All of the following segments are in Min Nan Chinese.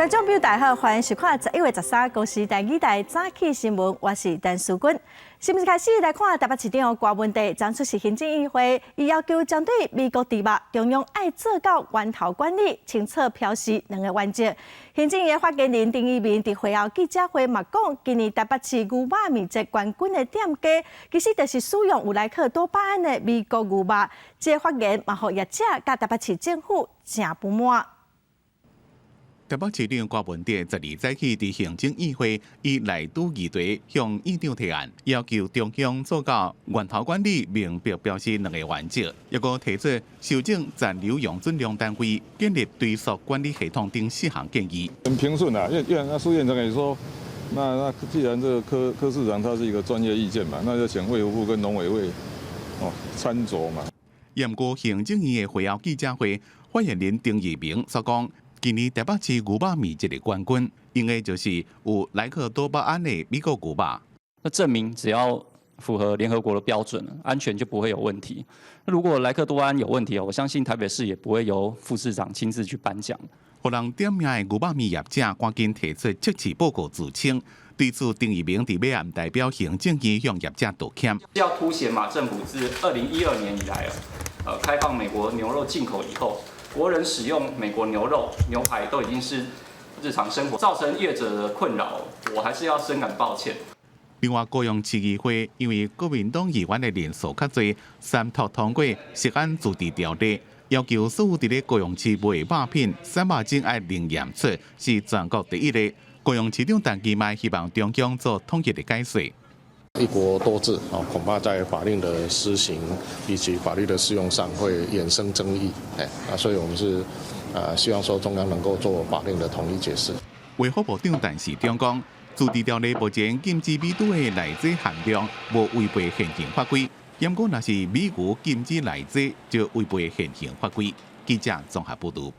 觀眾朋友大家好，歡迎收看11月13公視台語台早起新聞，我是陳淑君。新聞開始來看台北市長柯文哲，昨出席行政院會，伊要求針對美國豬肉，中央愛做到源頭管理、清楚標示兩个原則。行政院發言人丁怡銘佇會後記者會嘛講，今年台北市牛肉麵節冠軍的店家，其實就是使用有萊克多巴胺的美國牛肉。這个發言嘛，予業者佮台北市政府誠不滿。台北市長柯文哲12早起佇行政院會以內都議題向院長提案，要求中央做到源頭管理、明白標示兩个原則，抑閣提出修正殘留羊準量單位、建立追溯管理系統等四項建議。很平順啊，因為那蘇院長也說，那既然這個柯市長他是一個專業意見嘛，那就請衛福部跟農委會哦參酌嘛。毋過行政院的會後記者會，發言人丁怡銘所講，今年台北市牛肉麵節的冠軍，用的就是有萊克多巴胺的美國牛肉。那證明只要符合聯合國的標準，安全就不會有問題。那如果萊克多巴胺有問題，我相信台北市也不會由副市長親自去頒獎。予人點名的牛肉麵業者趕緊提出測試報告自清。對此，丁怡銘佇尾暗代表行政院向業者道歉。要凸顯馬政府自2012年以來，開放美國牛肉進口以後，國人使用美國牛肉、牛排都已經是日常生活，造成業者的困擾，我還是要深感抱歉。另外，高雄市議會因為國民黨議員的人數較濟，三讀通過食安自治條例，要求所有佇咧高雄市賣的肉品，瘦肉精愛零驗出，是全國第一个。高雄市長陳其邁希望中央做統一的解說。一國多制啊，恐怕在法令的施行以及法律的適用上會衍生爭議。哎，啊，所以我們是希望說中央能夠做法令的統一解釋。衛福部長陳時中講，自治條例目前禁止美豬的奶製含量無違背現行法規，毋過若是美牛禁止奶製，就違背現行法規。記者綜合報導。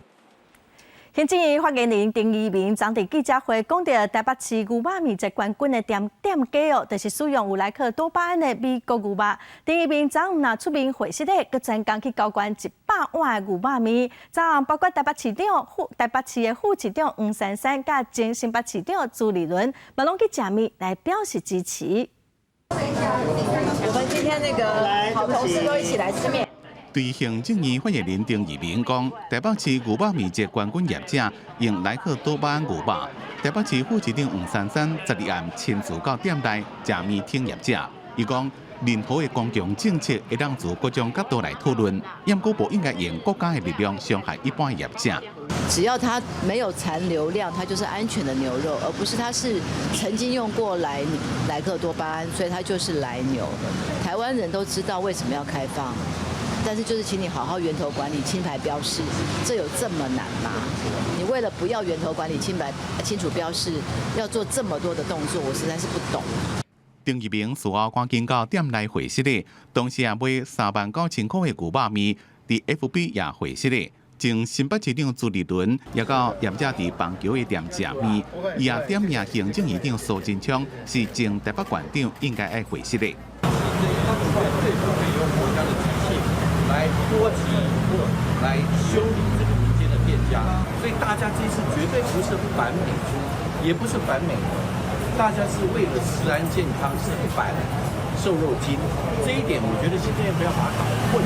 行政院發言人丁怡銘昨佇記者會講著台北市牛肉麵節冠軍的店家哦，就是使用有萊克多巴胺的美國牛肉。丁怡銘昨毋但出面會釋咧，閣專工去交捐100碗的牛肉麵。昨暗包括台北市長副台北市的副市長黃珊珊，佮前新北市長朱立倫，嘛攏去食麵來表示支持。我們今天那個好同事都一起來吃麵。對行政院發言人丁怡銘講，台北市牛肉麵節冠軍業者用萊克多巴胺牛肉，台北市副市長黃珊珊12暗親自到店內食麵挺業者。伊講，任何的公共政策會當從各種角度來討論，毋過無應該用國家的力量傷害一般業者。只要它沒有殘留量，它就是安全的牛肉，而不是它是曾經用過萊克多巴胺，所以它就是萊牛。台灣人都知道為什麼要開放。但是就是請你好好源頭管理、清白標示，這有這麼難嗎？你為了不要源頭管理、清白清楚標示，要做這麼多的動作，我實在是不懂。丁怡銘事後趕緊到店內回釋咧，同時也買39,000塊的牛肉麵，佇 FB 也回釋咧。前新北市長朱立倫也到業者佇板橋的店食麵，伊也點名行政院長蘇貞昌是前台北縣長，應該愛回釋咧。來波及或來修理這個民間的店家，所以大家這次絕對不是反美豬，也不是反美牛，大家是為了食安健康，是反瘦肉精。這一點，我覺得行政院不要把它搞混。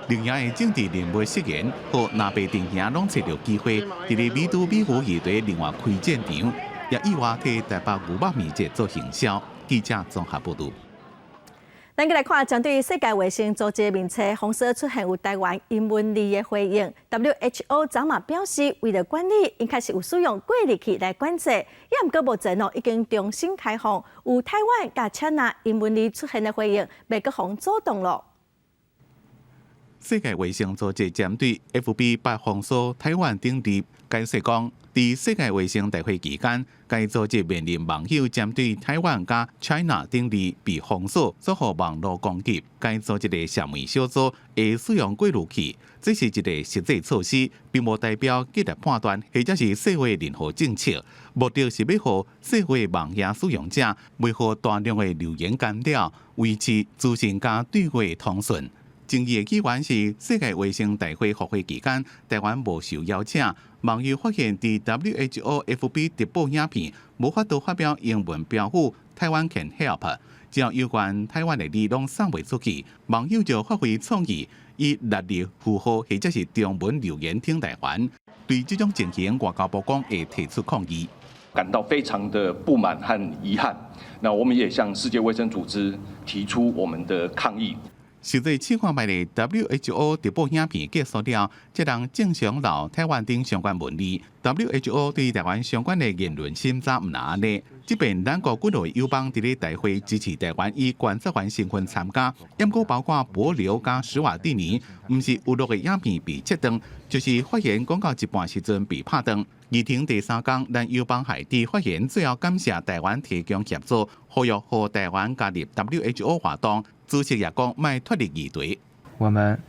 另外的政治人物失言，予藍白陣營攏揣著機會，佇咧美豬美牛議題另外開戰場，也意外替台北牛肉麵節做行銷。記者綜合報導。咱閣來看，針對世界衛生組織面冊封鎖出現有台灣英文字的回應，WHO 昨嘛表示，為了管理，𪜶確實有使用過濾器來管制，也毋過目前哦已經重新開放，有台灣佮 China 英文字出現的回應，袂閣予阻擋囉。世界衛生組織針對 FB 被封鎖台灣等字解釋講，佇世界衛生大會期間，該組織面臨網友針對台灣佮 China 等字被封鎖，所予網路攻擊。該組織的社媒小組會使用過濾器，這是一個實際措施，並無代表價值判斷或者是世衛任何政策。目的是欲予世衛網頁使用者袂予大量的留言干擾，維持資訊佮對話通順。爭議的起源是世界衛生大會復會期間，台灣無受邀請。網友發現，佇 WHO FB 直播影片無法度發表英文標語，Taiwan can help，只要有關台灣的字攏送袂出去，網友就發揮創意，以六字符號或者是中文留言挺台灣。對這種情形，外交部講會提出抗議，感到非常的不滿和遺憾。那我們也向世界衛生組織提出我們的抗議。實際試看覓的 WHO 直播影片結束了，這人正常留台灣等相關文字。WHO 對台灣相關的言論審查毋若按呢。這邊咱國幾落友邦佇咧大會支持台灣以觀察員身份參加，毋過包括帛琉佮史瓦蒂尼，毋是有錄的影片被切斷，就是發言講到一半時陣被拍斷。議程第三工，咱友邦海地發言，最後感謝台灣提供協助，呼籲予台灣加入 WHO 活動。主席也講，莫脫離議題。我們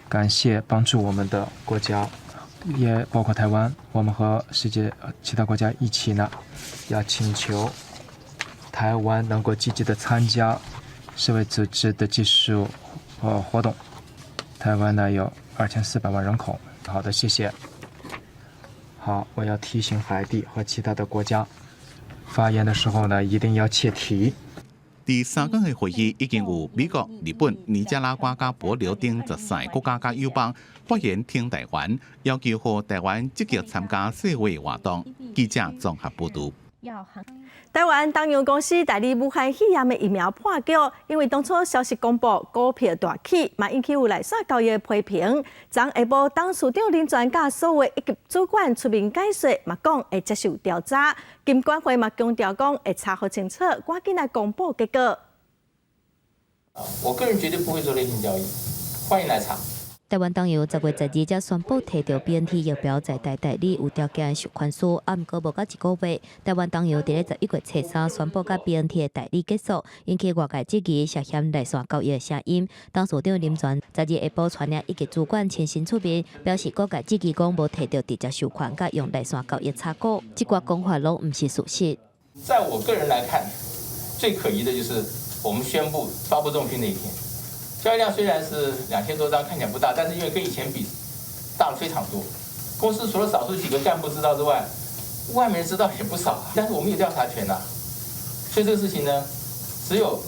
感謝幫助我們的國家，也包括台灣。我們和世界其他國家一起呢，要請求台灣能夠積極的參加世衛組織的技術和活動。台灣呢有2400萬人口。好的，謝謝。好，我要提醒海地和其他的國家，發言的時候呢，一定要切題。佇三工的會議已經有美國、日本、尼加拉瓜佮帛琉等14個國家佮友邦發言挺台灣，要求予台灣積極參加世衛活動。記者綜合報導。台灣東洋公司代理武漢肺炎的疫苗破局，因為當初消息公布，股票大起，嘛引起有內線交易的批評。昨下晡董事長林全佮所有一級主管出面解說，嘛講會接受調查。金管會嘛強調講會查予清楚，趕緊來公布結果。我個人絕對不會做類型交易，歡迎來查。台灣東洋10月12才宣布提著 BNT 疫苗在台代理有條件授權書，啊，毋過無到一個月，台灣東洋佇咧11月初三宣布佮 BNT 的代理結束，引起外界質疑涉嫌內線交易的聲音。董事長林全12下晡帶領一級主管親身出面，表示各界質疑講無提著直接授權佮用內線交易炒股，這寡講法攏毋是事實。在我個人來看，最可疑的就是我們宣布發布重訊那一天。交易量雖然是2000多張，看起來不大，但是因為跟以前比，大了非常多。公司除了少數幾個幹部知道之外，外面知道也不少。但是我們有調查權吶，所以這個事情呢，只有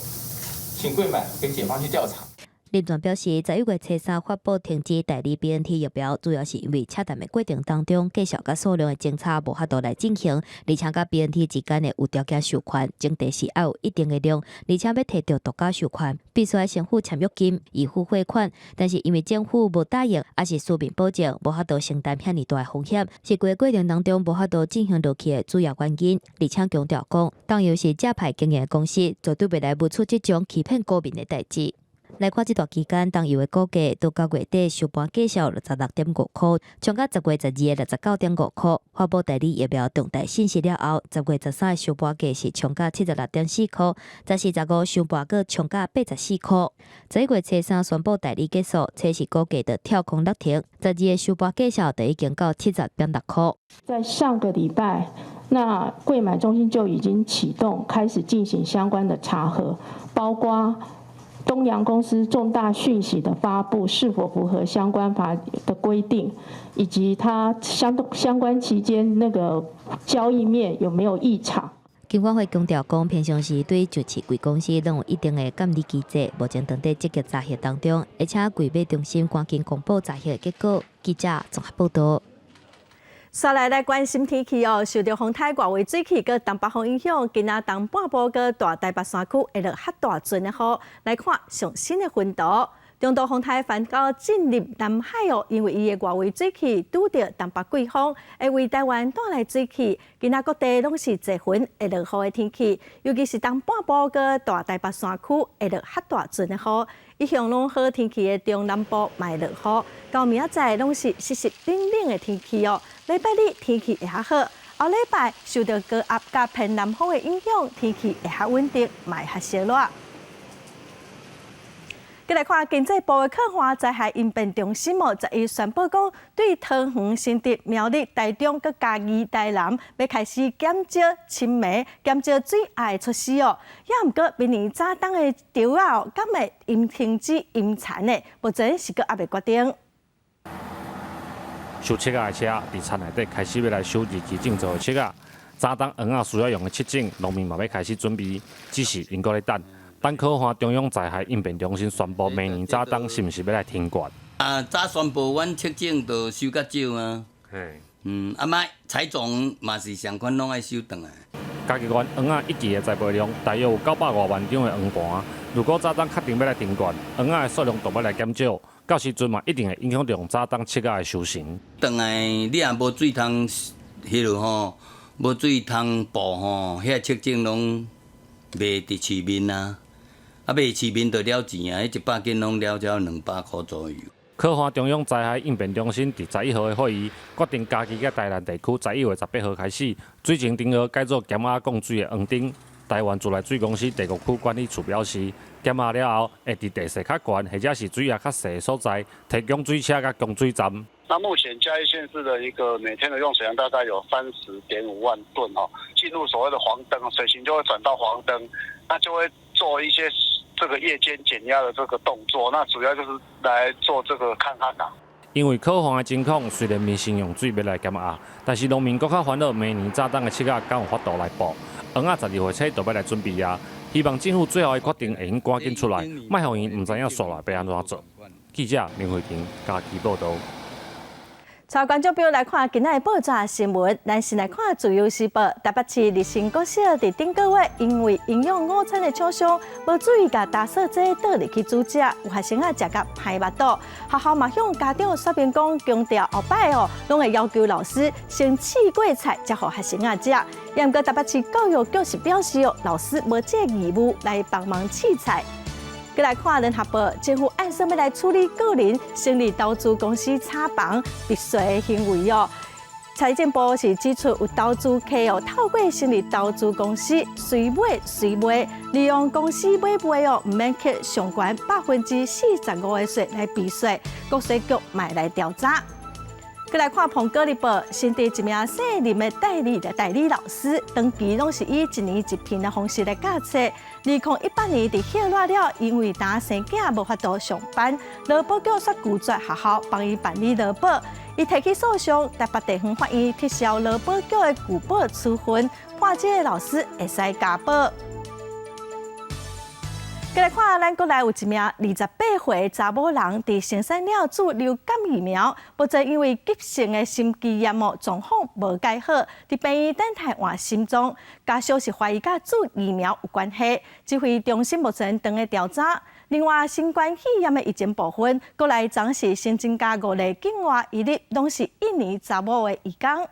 請櫃買跟檢方去調查。林全表示，11月初三發布停止代理 BNT 疫苗，主要是因為洽談的過程當中，價數佮數量的偵查無法度來進行，而且佮 BNT 之間的有條件授權，前提是愛有一定的量，而且欲提著獨家授權，必須愛先付簽約金、預付貨款。但是因為政府無答應，抑是書面保證，無法度承擔遐爾大的風險，是規個過程當中無法度進行落去的主要原因。而且強調講，東洋是正派經營的公司，絕對袂來冒出這種欺騙股民的代誌。來看這段期間，東洋的股價到九月底收盤價數66.5塊，衝到10月12的69.5塊。發布代理疫苗重大信息了後，10月13的收盤價是衝到76.4塊，14、15收盤閣衝到84塊。11月初三宣布代理結束，初時股價就跳空落停，12的收盤價數就已經到70.6塊。在上個禮拜，那櫃買中心就已經啟動，開始進行相關的查核，包括東洋公司重大訊息的發布是否符合相關法的規定，以及它相關期間那個交易面有沒有異常。金管會強調講，平常時對上市櫃公司攏有一定的監理機制，目前正佇積極查核當中，會請櫃買中心趕緊公布查核的結果。記者綜合報道。煞來來關心天氣哦，受著風颱外圍水汽佮東北風影響，今仔東半部佮大台北山區會落較大陣的雨。來看上新的雲圖，中度風颱帆猴進入南海哦，因為伊的外圍水汽拄著東北季風，會為台灣帶來水汽。今仔各地攏是濟雲會落雨的天氣，尤其是東半部佮大台北山區會落較大陣的雨。一向攏好天氣的中南部嘛會落雨，到明仔載攏是濕濕冷冷的天氣哦。禮拜日天氣會較好，後禮拜受著高壓佮偏南風的影響，天氣會較穩定，嘛會較燒熱。閣來看經濟部的旱旱災害應變中心哦，十一宣布講，對桃園、新竹、苗栗、台中、閣嘉義、台南，欲開始減少青梅、減少水鴨的出死哦。也毋過明年早冬的稻仔哦，敢會停止淹田的？目前是閣猶未決定。收粟仔的車佇田內底開始欲來收日期種做的粟仔。早冬黃仔需要用的粟種，農民嘛欲開始準備，只是𪜶閣咧等。等旱旱中央災害應變中心宣布，明年早冬是毋是欲來停灌？啊，早宣布，阮粟種就收較少啊。嘿。啊嘛採種嘛是相款，攏愛收轉來。嘉義縣黃仔一季的栽培量大約有900外萬張的黃盤。如果早冬確定欲來停灌，黃仔的數量就欲來減少，到時陣嘛一定會影響著早冬粟仔的收成。轉來你若無水通彼落吼，無水通補吼，遐粟種攏賣佇市面啊。啊，賣市面就了錢啊！彼100斤攏了才200箍左右。旱旱中央災害應變中心佇11號的會議，決定嘉義佮台南地區11月18號開始，水情燈號改做減壓降水的黃燈。台灣自來水公司第五區管理處表示，減壓了後，會佇地勢較懸或者是水壓較細的所在，提供水車佮供水站。那目前嘉義縣市的一個每天的用水量大概有30.5萬噸哦，進入所謂的黃燈，水情就會轉到黃燈，那就會做一些這個夜間減壓的這個動作，那主要就是來做這個抗旱啦。因為旱旱的情況，雖然民生用水欲來減壓，但是農民閣較煩惱，明年早冬的粟仔敢有法度來補？黃仔12月初就欲來準備啊！希望政府最後的決定會用趕緊出來，莫予𪜶毋知影煞來欲按怎做。記者林慧婷嘉義報導。帶觀眾朋友來看今仔的報紙新聞，咱先來看《自由時報》。台北市立新國小佇頂個月，因為營養午餐的廠商無注意共打掃劑倒入去煮食，有學生仔食甲歹腹肚。學校嘛向家長說明講，強調後擺哦，攏會要求老師先試過菜，才予學生仔食。也毋過台北市教育局是表示哦，老師無這個義務來幫忙試菜。閣來看聯合報，政府按算欲來處理個人成立投資公司炒房避稅的行為哦。財政部是指出，有投資客哦，透過成立投資公司，隨買隨賣，利用公司買賣哦，毋免課上懸45%的稅來避稅，國稅局嘛來調查。閣來看《蘋果日報》，新竹一名姓林的代理老師，長期攏是以一年一聘的方式來教冊。2018年佇歇熱了，因為擔生囝無法度上班，勞保局煞拒絕學校幫伊辦理勞保。伊提起訴訟，台北地方法院撤銷勞保局的拒保處分，判這个老師會使加保。閣來看，咱國內有一名28歲的查某人，佇生產了注流感疫苗，目前因為急性的心肌炎哦，狀況無解好，佇病院等待換心臟，家屬是懷疑佮注疫苗有關係，指揮中心目前正佇調查。另外，新冠肺炎的疫情部分，國內昨是新增加五例境外移入，攏是印尼查某的移工。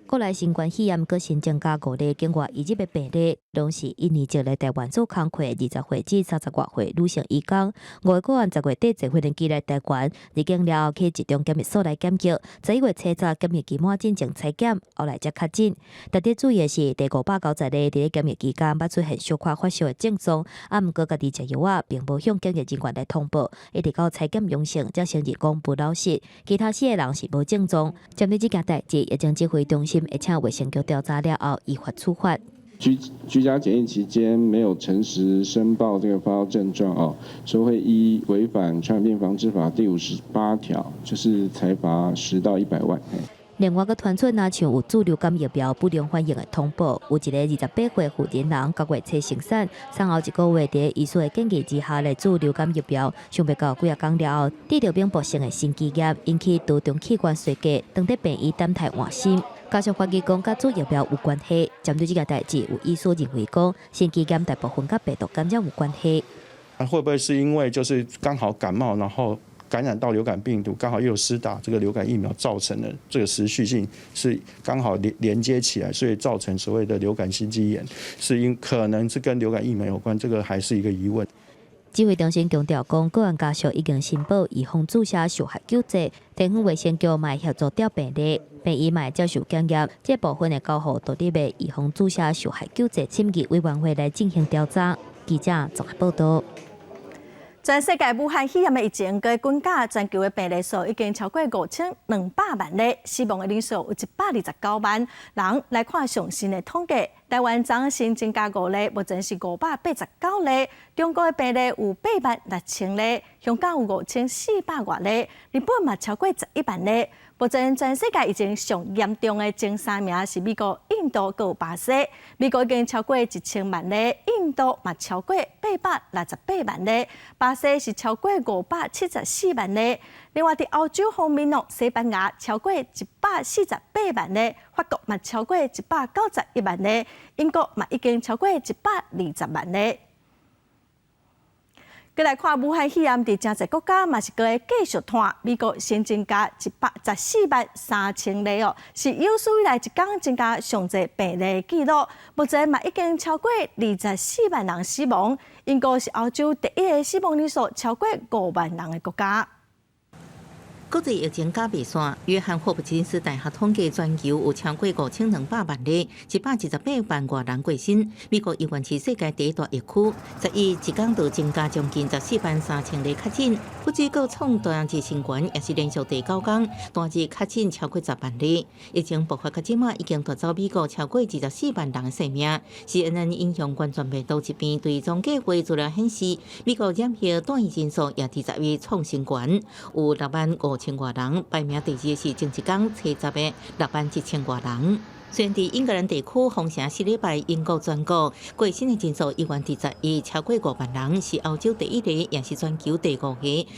國內新冠肺炎閣新增加五例境外移入的病例，攏是印尼籍來台灣做工課20歲至30外歲女性移工。五個個案10月底坐飛機來台灣，入境了後去一中檢疫所來檢疫。11月初十檢疫期滿進行採檢，後來才確診。特別注意的是，第590例佇咧檢疫期間捌出現小可發燒的症狀，啊，毋過家己食藥仔，並無向檢疫人員來通報，一直到採檢陽性才承認講無老實。其他四個人是無症狀。針對這件代誌，疫情指揮中心會請衛生局調查了後，依法處罰。居家檢疫期間沒有誠實申報這個發燒症狀哦，所以會依違反傳染病防治法第58條，就是裁罰10到100萬。另外，閣傳出若像有注流感疫苗不良反應的通報，有一個28歲婦人人9月初生產，產後一個月佇醫師的建議之下來注流感疫苗，想袂到幾仔工了後，得著病毒性的心肌炎，引起多重器官衰竭，當佇病院等待換心。家屬懷疑講佮注疫苗有關係，針對這個代誌，有醫師認為講心肌炎大部分佮病毒感染有關係。會不會是因為就是剛好感冒，然後感染到流感病毒，剛好又有施打這個流感疫苗造成的這個持續性是剛好連接起來，所以造成所謂的流感心肌炎，是因可能是跟流感疫苗有關，這個還是一個疑問。指揮中心強調講，個案家屬已經申報預防注射受害救濟，地方衛生局嘛會協助調病例，病院嘛會接受檢驗，這部分會交予獨立的預防注射受害救濟審議委員會來進行調查。記者綜合報道。全世界武漢肺炎的疫情閣滾加，全球的病例數已經超過5200萬例，死亡的人數有129萬人。來看上新的統計，台灣昨新增加五例，目前是589例。中國的病例有8萬6千例，香港有5400外例，日本嘛超過11萬例。目前全世界疫情上嚴重的前三名是美國、印度閣有巴西。美國已經超過1000萬例，印度嘛超過868萬例，巴西是超過574萬例。另外，佇歐洲方面哦，西班牙超過148萬例，法國嘛超過191萬例，英國嘛已經超過120萬例。閣來看武漢肺炎佇誠濟國家嘛是閣會繼續拖，美國新增加114萬3千例哦，是有史以來一工增加上濟病例紀錄。目前嘛已經超過24萬人死亡，英國是歐洲第一个死亡人數超過5萬人的國家。國際疫情猶未煞，約翰霍普金斯大學統計，全球有超過5200萬例，128萬外人過身。美國依然是世界第一大疫區，11一工就增加將近14萬3千例確診，不只閣創單日新高，也是連續第九工單日確診超過10萬例。疫情爆發到這馬，已經奪走美國超過24萬人的性命。CNN 引用冠狀病毒疾病追蹤計畫資料顯示，美國染疫單日人數也佇11創新高，有6萬5千外人，排名第二是前一工初十的6萬7千外人。雖然佇英格蘭地區封城4禮拜，英國全國過身的人數依然佇11超過5萬人，是歐洲第一個，也是全球第五個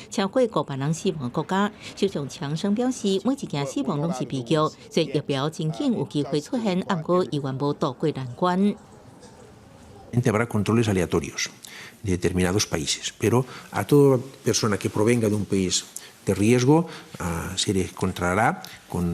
超過5萬人死亡的國家。首相強生表示，每一件死亡攏是悲劇，雖然疫苗真緊有機會出現，毋過依然無渡過難關。 Habrá controles aleatorios de determinados países, pero a toda persona que provenga de un país de riesgo se le controlará con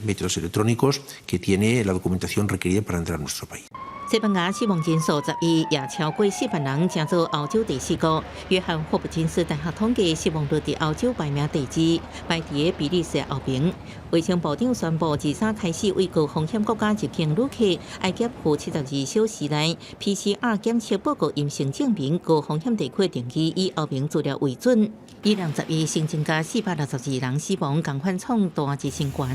métodos electrónicos que tiene la documentación requerida para entrar a nuestro país. 西班牙死亡人數11也超過4萬人，成做歐洲第四國。約翰霍普金斯大學統計死亡率佇歐洲排名第二，排佇比利時後爿。衛生部長宣布，自三開始為高風險國家入境旅客，愛給付72小時內 PCR 檢測報告陰性證明。高風險地區的定義以歐盟資料為準。伊朗11新增加462人死亡，仝款創單日新高。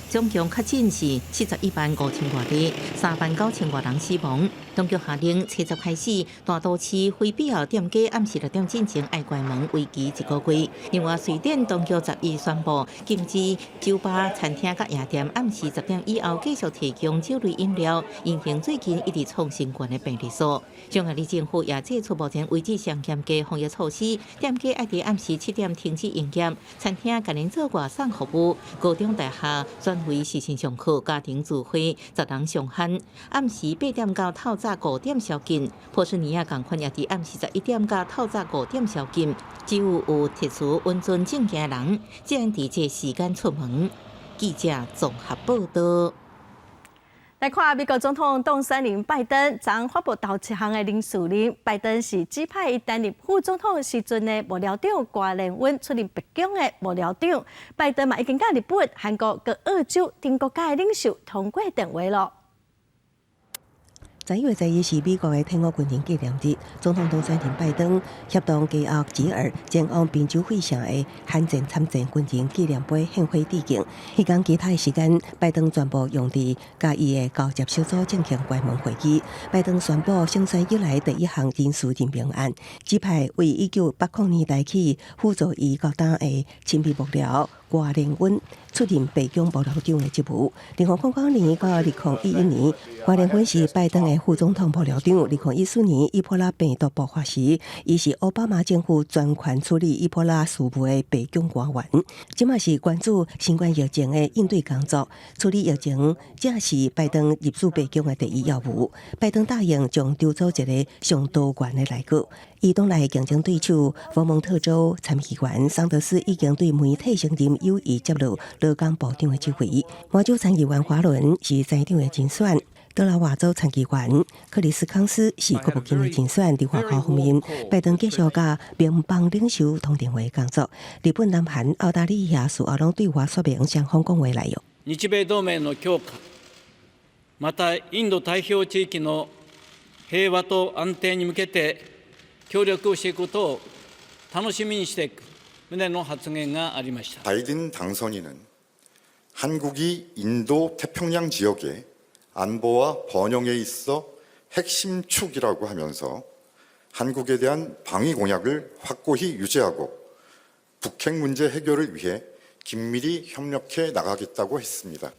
總共確診是71萬5千外例，3萬9千外人死亡。當局下令，初十開始，大都市非必要店家暗時6點進前愛關門，為期一個月。另外，瑞典當局11宣布禁止酒吧、餐廳佮夜店暗時10點以後繼續提供酒類飲料，因應最近一直創新高的病例數。匈牙利政府也祭出目前為止上嚴格防疫措施，店家愛佇暗時7點停止營業，餐廳共恁做外送服務。高中大學轉為視訊上課，家庭聚會10人上限，暗時8點到透早5點宵禁。波斯尼亞仝款也佇暗時11點到透早5點宵禁，只有有特殊允准證件的人，才能佇這時間出門。記者綜合報道。來看美國總統當選人拜登，昨發布頭一項的人事令。拜登是指派伊擔任副總統時陣的幕僚長關聯溫出任白宮的幕僚長。拜登嘛已經佮日本、韓國、佮澳洲等國家的領袖通過電話囉。 11月11是美國的退伍軍人紀念日，總統當選人拜登協同吉奧吉爾前往賓州費城的韓戰參戰軍人紀念碑獻花致敬。彼工其他的時間，拜登全部用佇佮伊的交接小組進行關門會議。拜登宣布勝選以來第一項人事任命案，指派為1980年代起輔助伊到今的親密幕僚郭連溫出任白宮幕僚長的職務。2000年到2011年，郭連溫是拜登的副總統幕僚長。2014年伊波拉病毒爆發時，伊是奧巴馬政府專權處理伊波拉事務的白宮官員。這馬是關注新冠疫情的應對工作，處理疫情正是拜登入主白宮的第一要務。拜登答應將籌組一個上多元的內閣。伊黨內競爭對手佛蒙特州參議員桑德斯已經對媒體承認有意接落勞工部長的職位。麻州參議員華倫是財長的人選。德拉瓦州參議員克里斯康斯是國務卿的人選。佇外交方面，拜登繼續佮盟邦領袖通電話工作。日本、南韓、澳大利亞隨後攏對外說明雙方講話內容。日米同盟の強化、またインド太平洋地域の平和と安定に向けて協力をしていくことを楽しみにしていく旨の発言がありました。 바이든 당선인은 한국이 인도 태평양 지역의 안보와 번영에 있어 핵심 축이라고 하면서 한국에 대한 방위 공약을 확고히 유지하고 북핵 문제 해결을 위해 긴밀히 협력해 나가겠다고 했습니다.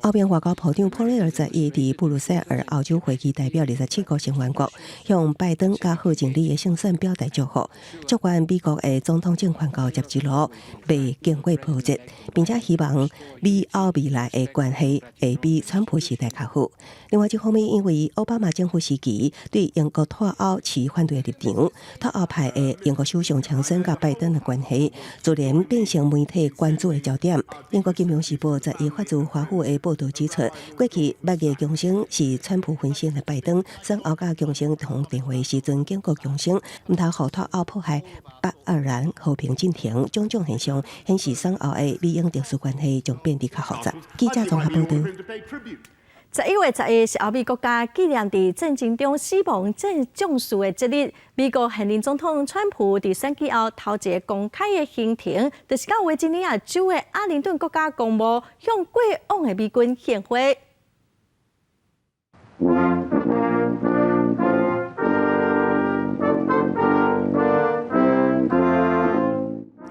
歐盟外交部長波瑞爾11佇布魯塞爾歐洲會議代表27個成員國向拜登佮賀錦麗的勝選表達祝賀，祝願美國的總統政權交接之路袂經過波折，並且希望美歐未來的關係會比川普時代較好。另外一方面，因為奧巴馬政府時期對英國脫歐持反對的立場，脫歐派的英國首相強森佮拜登的關係，自然變成媒體關注的焦點。英國金融時報11發自華府的報導指出，過去捌個強生是川普分身的拜登，選後佮強生通電話時陣警告強生，毋通予脫歐破壞北愛爾蘭和平進程，種種現象顯示選後的美英特殊關係將變得較複雜。記者綜合報導。11月11是歐美國家紀念佇戰爭中死亡戰將士的節日。美國現任總統川普佇選舉後頭一個公開的行程，就是到維吉尼亞州的阿靈頓國家公墓向過往的美軍獻花。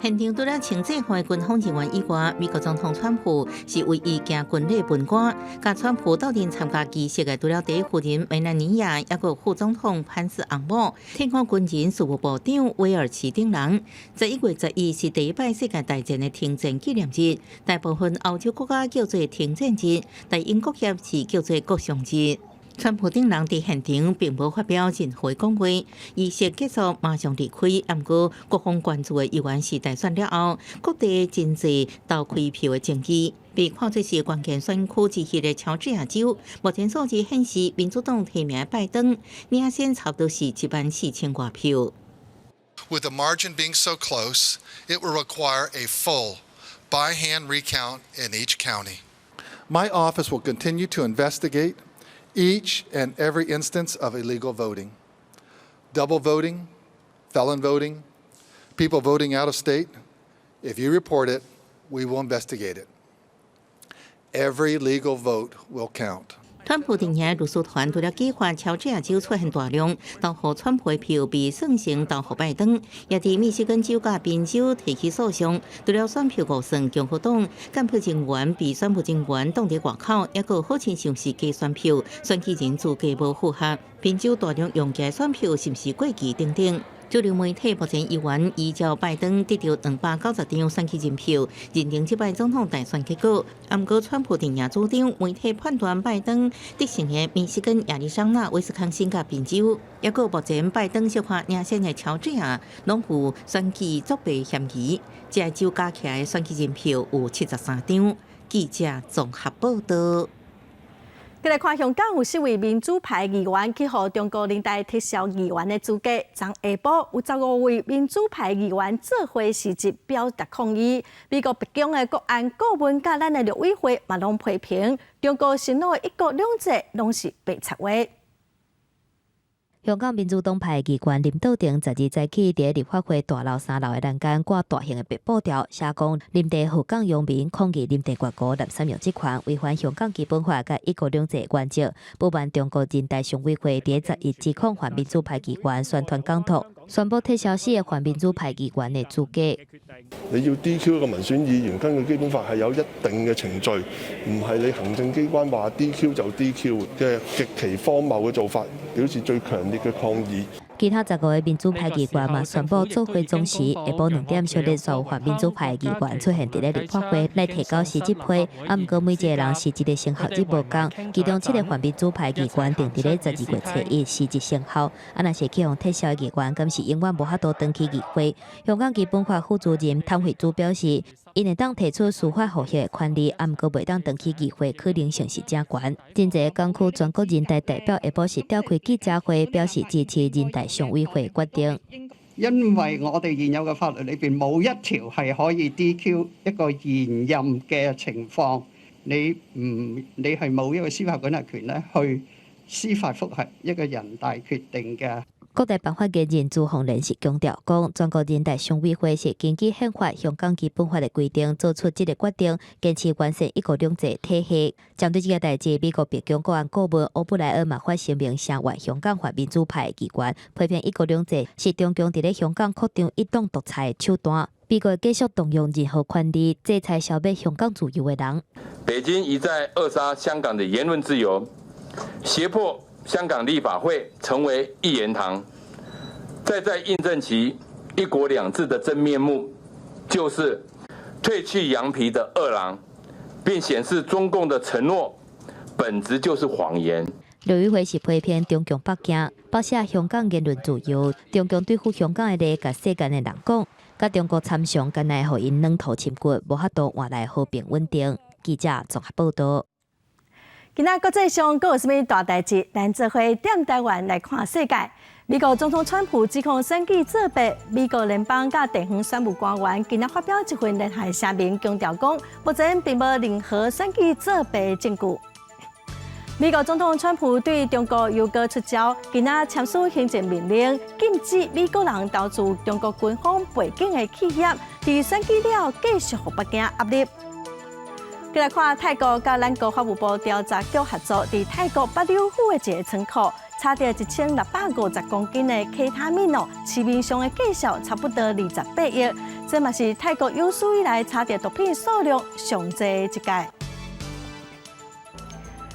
現場除了穿制服的軍方人員以外，美國總統川普是唯一行軍禮巡官。佮川普鬥陣參加儀式的，除了第一夫人梅蘭妮亞，抑閣副總統潘斯翁某、退伍軍人事務部長威爾奇等人。11月11是第一擺世界大戰的停戰紀念日，大部分歐洲國家叫做停戰日，但英國協是叫做國殤日。川普等人佇現場並無發表任何講話，儀式結束馬上離開。毋過，各方關注的猶原是大選了後，各地真濟投開票的爭議。被看做是關鍵選區之一的喬治亞州，目前數字顯示民主黨提名拜登領先差不多是1萬4千外票。 With the margin being so close, it will require a full by-hand recount in each county. My office will continue to investigate each and every instance of illegal voting, double voting, felon voting, people voting out of state. If you report it, we will investigate it. Every legal vote will count. 川普陣營律師團除了計劃喬治亞州出現大量投予川普的票被算成投予拜登，也佇密西根州佮賓州提起訴訟，除了選票誤算，共和黨幹部人員被選務人員擋佇外口，抑閣好親像是假選票，選舉人資格無符合，賓州大量用假選票是毋是過期等等。主流媒體目前猶原依照拜登得著290張選舉人票，認定這擺總統大選結果。毋過川普陣營主張，媒體判斷拜登得勝的密西根、亞利桑那、威斯康星佮賓州，抑閣目前拜登小可領先的喬治亞，攏有選舉作弊嫌疑。這州加起來選舉人票有73張。記者綜合報導。再來看香港有四位民主派議員去予中國人大撤銷議員的資格。昨下晡有15位民主派議員做伙辭職表達抗議。美國白宮的國安顧問佮咱的陸委會嘛攏批評中國承諾的一國兩制攏是白賊話。香港民主黨派議員林道廷12早起佇立法會大樓3樓的欄杆掛大型的白布條，寫講林鄭禍港庸民抗議林鄭月娥濫使用職權，違反香港基本法佮一國兩制原則，不滿中國人大常委會佇11指控泛民主派議員宣傳港獨，宣布撤銷四個泛民主派議員的資格。你要 DQ 一個民選議員，根據基本法係有一定嘅程序，唔係你行政機關話 DQ 就 DQ 嘅極其荒謬嘅做法，表示最強烈嘅抗議。其他15個民主派議員嘛宣布做伙總辭，下晡2點小日所有泛民主派議員出現佇咧立法會來提交辭職批，啊，毋過每一個人辭職的生效日無仝，其中七個泛民主派議員定佇咧12月初1辭職生效，啊，若是去予撤銷議員，敢是永遠無法度轉去議會。香港基本法副主任譚惠珠表示，𪜶會當提出司法覆核的權利，啊，毋過袂當轉去議會可能性是誠懸。真濟港區全國人大代表下晡是召開記者會，表示支持人大常委會決定。因為我哋現有嘅法律裏邊冇一條係可以 DQ 一個現任嘅情況，你唔你係冇一個司法管轄權咧去司法覆核一個人大決定嘅。國台辦發言人朱鳳蓮是強調講，全國人大常委會是根據憲法、香港基本法的規定做出這個決定，堅持完善一國兩制體系。針對這個代誌，美國白宮國安顧問歐布萊恩嘛發聲明聲援香港泛民主派的議員，批評一國兩制是中共佇咧香港擴張一黨獨裁的手段。美國繼續動用任何權力制裁消滅香港自由的人。北京一再扼殺香港的言論自由，脅迫香港立法會成為一言堂，再再印證其一國兩制的真面目，就是褪去羊皮的餓狼，並顯示中共的承諾本質就是謊言。陸委會是批評中共北京剝削香港言論自由，中共對付香港的話，共世間的人講，佮中國參詳，敢若予𪜶軟塗深骨，無法度換來和平穩定。記者綜合報道。今仔國際上閣有啥物大代誌？咱做伙踮台灣來看世界。美國總統川普指控選舉作弊，美國聯邦佮地方選務官員今仔發表一份聯合聲明，強調講目前並無任何選舉作弊證據。美國總統川普對中國又閣出招，今仔簽署行政命令，禁止美國人投資中國軍方背景的企業，佇選舉了繼續予北京壓力。閣來看泰國佮咱國法務部調查局合作，佇泰國八里府的一個倉庫，查著1650公斤的 K 他命哦，市面上的價數差不多28億，這嘛是泰國有史以來查著毒品數量上濟的一屆。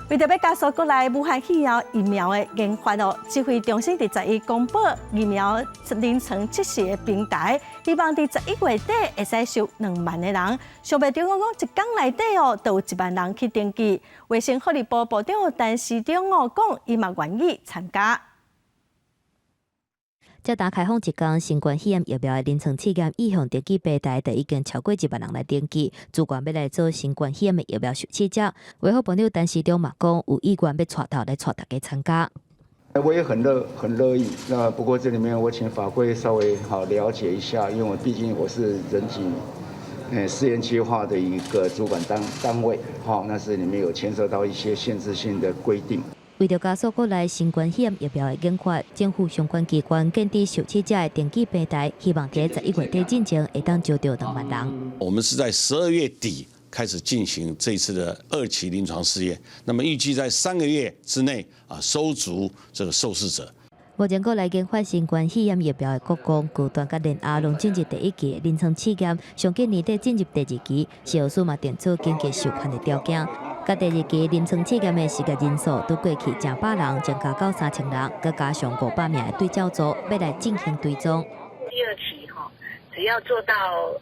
為著欲加速國內武漢肺炎疫苗的研發哦，指揮中心佇十一公布疫苗臨床測試的平台，希望佇11月底會使收2萬个人。上袂中講講一工內底哦，就有1萬人去登記。衛生福利部部長陳時中哦講，伊嘛願意參加。這當開放一工，新冠肺炎疫苗的臨床試驗意向登記平台就已經超過1萬人來登記，自願欲來做新冠肺炎的疫苗受試者。衛福部長陳時中嘛講，有意願欲帶頭來帶大家參加。我也很樂意。那不過這裡面我請法規稍微好了解一下，因為我畢竟我是人體試驗計劃的一個主管單位，好，那是裡面有牽涉到一些限制性的規定。為著加速國內新冠肺炎疫苗的研發，政府相關機關建置受試者的登記平台，希望佇11月底進前會當招著2萬人。我們是在12月底開始進行這次的二期臨床試驗，那麼預計在3個月之內啊收足這個受試者。目前國內研發新冠肺炎疫苗的國光、高端佮聯亞攏進入第一期臨床試驗，上緊年底進入第二期，食藥署嘛定出緊急授權的條件。佮第二期臨床試驗的實驗人數，對過去100人增加到3000人，閣加上500名的對照組，欲來進行追蹤。第二期哈，只要做到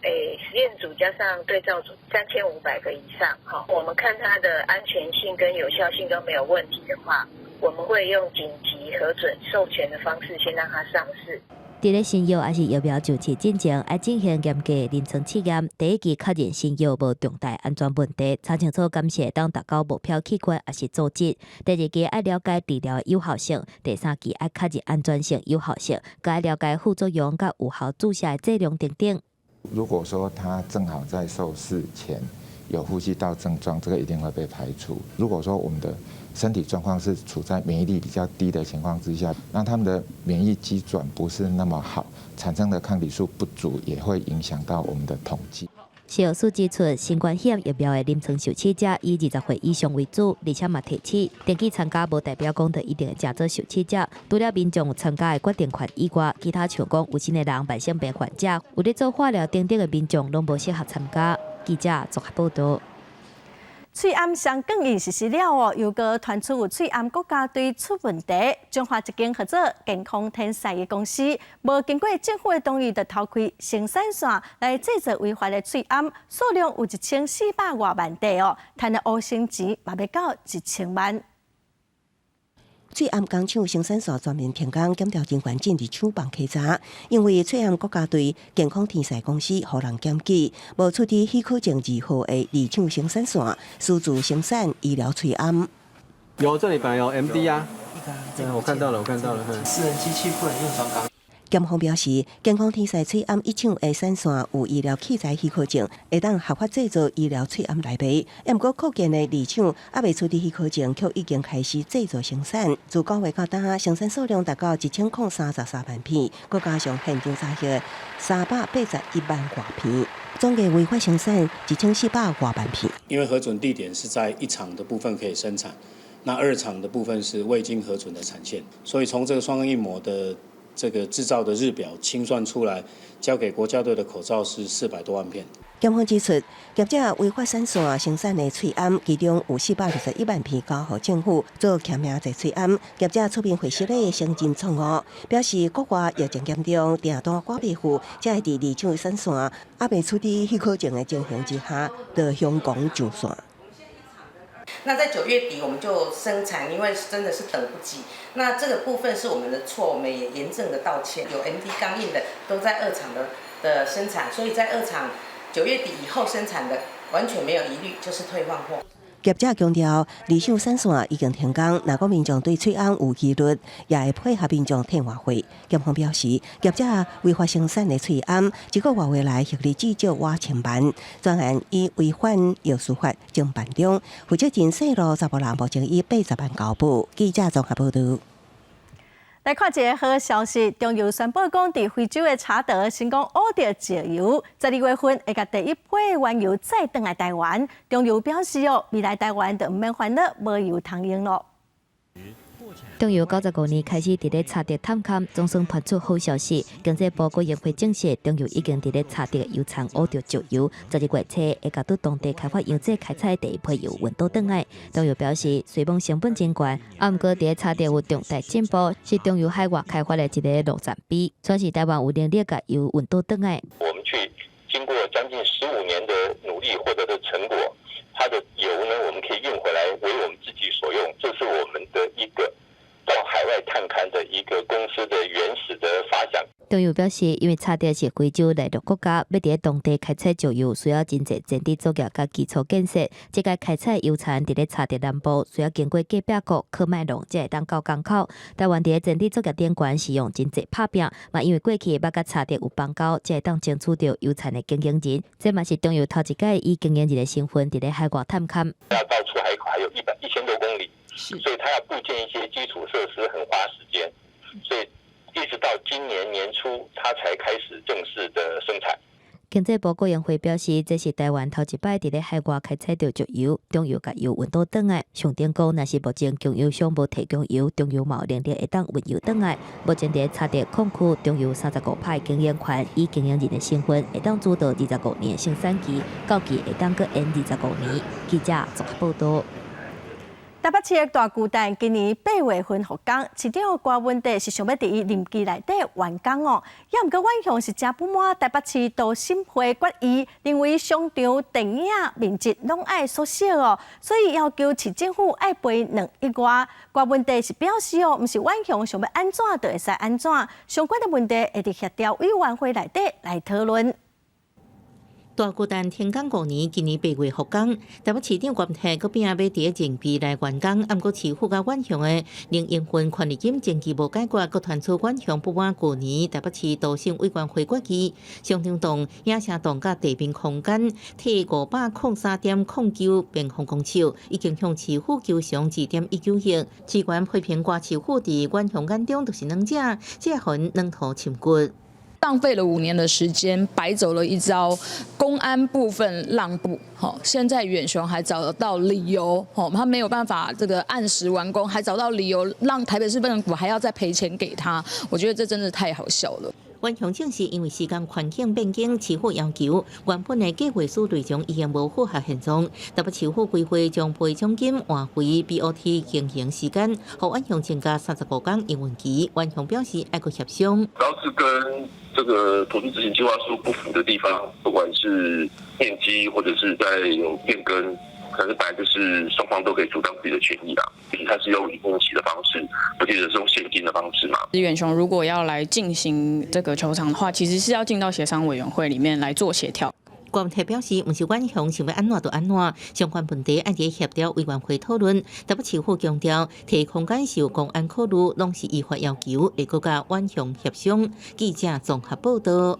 實驗組加上對照組3500個以上哈，我們看它的安全性跟有效性都沒有問題的話，我們會用緊急核准授權的方式先讓它上市。佇咧新藥抑是疫苗上市進前，愛進行嚴格臨床試驗。第一期確認新藥無重大安全問題，查清楚敢是會當達到目標器官抑是組織。第二期愛了解治療的有效性，第三期愛確認安全性、有效性，閣愛了解副作用佮有效注射的劑量等等。如果說他正好在受試前有呼吸道症狀，這個一定會被排除。如果說我們的身體狀況是處在免疫力比較低的情況之下，那他們的免疫機轉不是那麼好，產生的抗體數不足，也會影響到我們的統計。食藥署指出，新冠肺炎疫苗的臨床受試者以20歲以上為主，而且嘛提醒，登記參加無代表講就一定會成做受試者。除了民眾有參加的決定權以外，其他像講有錢的人、慢性病患者、有咧做化療等等的民眾，攏無適合參加。記者綜合報道。喙罨雙劵印實施了哦，又閣傳出有喙罨國家隊出問題。彰化一間號做健康天使的公司，無經過政府的同意，就偷開生產線來製造違法的喙罨，數量有1400外萬塊哦，趁的烏生錢嘛欲到1000萬。喙罨工廠生產線全面停工，檢調人員進入廠房稽查，因為喙罨國家隊健康天使公司予人檢舉，無出示許可證字號的二廠生產線，私自生產醫療喙罨。有，這裡本來有 MD 啊，我看到了，我看到了。私人機器不能用雙鋼。檢方表示，健康天使喙罨一廠的產線有醫療器材許可證，會當合法製造醫療喙罨來賣。毋過擴建的二廠猶未取得許可證，卻已經開始製造生產。自9月到今，生產數量達到1033萬片，閣加上現場查獲381萬外片，總計違法生產1400外萬片。因為核准地點是在一廠的部分可以生產，那二廠的部分是未經核准的產線，所以從這個雙印膜的這個製造的日表清算出來，交給國家隊的口罩是400多萬片。檢方指出，業者違法產線生產的喙罨，其中有461萬片交予政府做簽名製喙罨。業者出面回釋咧承認錯誤，表示國外疫情嚴重，訂單趕袂赴，才會佇二廠產線猶未取得許可證的情形之下，到香港上線。那在9月底我們就生產，因為真的是等不及。那這個部分是我們的錯，我們也嚴正的道歉。有 MD 鋼印的都在二廠的生產，所以在二廠9月底以後生產的完全沒有疑慮，就是退換貨。業者強調，二廠產線已經停工，若講民眾對喙罨有疑慮，也會配合民眾退換貨。檢方表示，業者違法生產的喙罨，一個月來獲利至少倚千萬，專案以違反藥事法偵辦中，負責人姓羅查埔人，目前以80萬交保。記者綜合報導。來看一个好消息，中油宣布講，佇非洲的查德成功挖著石油，12月份會共第一批原油載轉來台灣。中油表示哦，未來台灣就毋免煩惱無油通用囉。中油95年開始佇咧查德探勘，總算傳出好消息。經濟部郭榮輝證實，中油已經佇咧查德油層挖著石油，12月初會共對當地開發油這開採第一批油運倒轉來。中油表示，雖罔成本真懸，啊，毋過佇咧查德有重大進步，是中油海外開發的一个里程碑，算是台灣有能力共油運倒轉來。我們去經過將近15年的努力獲得的成果，它的油呢，我們可以運回來為我們自己所用，這是我們的一個到海外探勘的一個公司的原始的發想。中油表示，因為查德是非洲內陸國家，欲佇咧當地開採石油，需要真濟前置作業佮基礎建設。這個開採油層佇咧查德南部，需要經過隔壁國喀麥隆，才會當到港口。台灣佇咧前置作業頂懸是用真濟拍拚，嘛因為過去捌佮查德有邦交，才會當爭取著油層的經營人。這嘛是中油頭一擺以經營人的身份佇咧海外探勘。要到出海口還有1000多公里，所以他要布建一些基礎設施，很花時間，所以一直到今年年初，他才開始正式的生產。經濟部郭榮輝表示，這是台灣頭一擺佇咧海外開採著石油，中油共油運倒轉來。上頂講，若是目前供油商無提供油，中油嘛有能力會當運油轉來。目前佇咧查德礦區，中油35%經營權，以經營人的身份，會當主導25年生產期，到期會當閣延25年。記者綜合報導。台北市的大巨蛋今年8月份復工，市長柯文哲是想欲佇伊任期內底完工哦。也毋過遠雄是誠不滿台北市都審會決議，認為商場電影面積攏愛縮小哦，所以要求市政府愛賠2億外。柯文哲是表示哦，毋是遠雄想欲按怎就會使按怎，相關的問題會佇協調委員會內底來討論。大巨蛋停工5年，今年8月復工。台北市長柯文哲閣拼欲佇任期內完工，毋過市府佮遠雄的營運權利金爭議無解決，閣傳出遠雄不滿舊年台北市都審委員會決議，商場棟、影城棟佮地面空間提503.09平方公尺，已經向市府求償2.19億。市議員批評柯市府佇遠雄眼中就是軟食，這予𪜶軟塗深掘。浪費了5年的時間，白走了一遭，公安部分讓步，好，現在遠雄還找得到理由，吼，他沒有辦法這個按時完工，還找到理由讓台北市政府還要再賠錢給他，我覺得這真的太好笑了。遠雄證實，因為時間環境變更，市府要求原本的計劃書內容已經無符合現狀，台北市府規劃將賠償金換回 BOT 經營時間，予遠雄增加35天營運期。遠雄表示愛閣協商，主要是跟這個土地執行計劃書不符的地方，不管是面積或者是在有變更，可能本來就是雙方都可以主張自己的權益啦。畢竟他是用營運期的方式，不見得是用現金的方式嘛。遠雄如果要來進行這個球場的話，其實是要進到協商委員會裡面來做協調。郭文表示，毋是遠雄想欲按怎就按怎，相關問題愛佇協調委員會討論。台北市府強調，提空間是有公安考慮，攏是依法要求，會閣佮遠雄協商。記者綜合報道。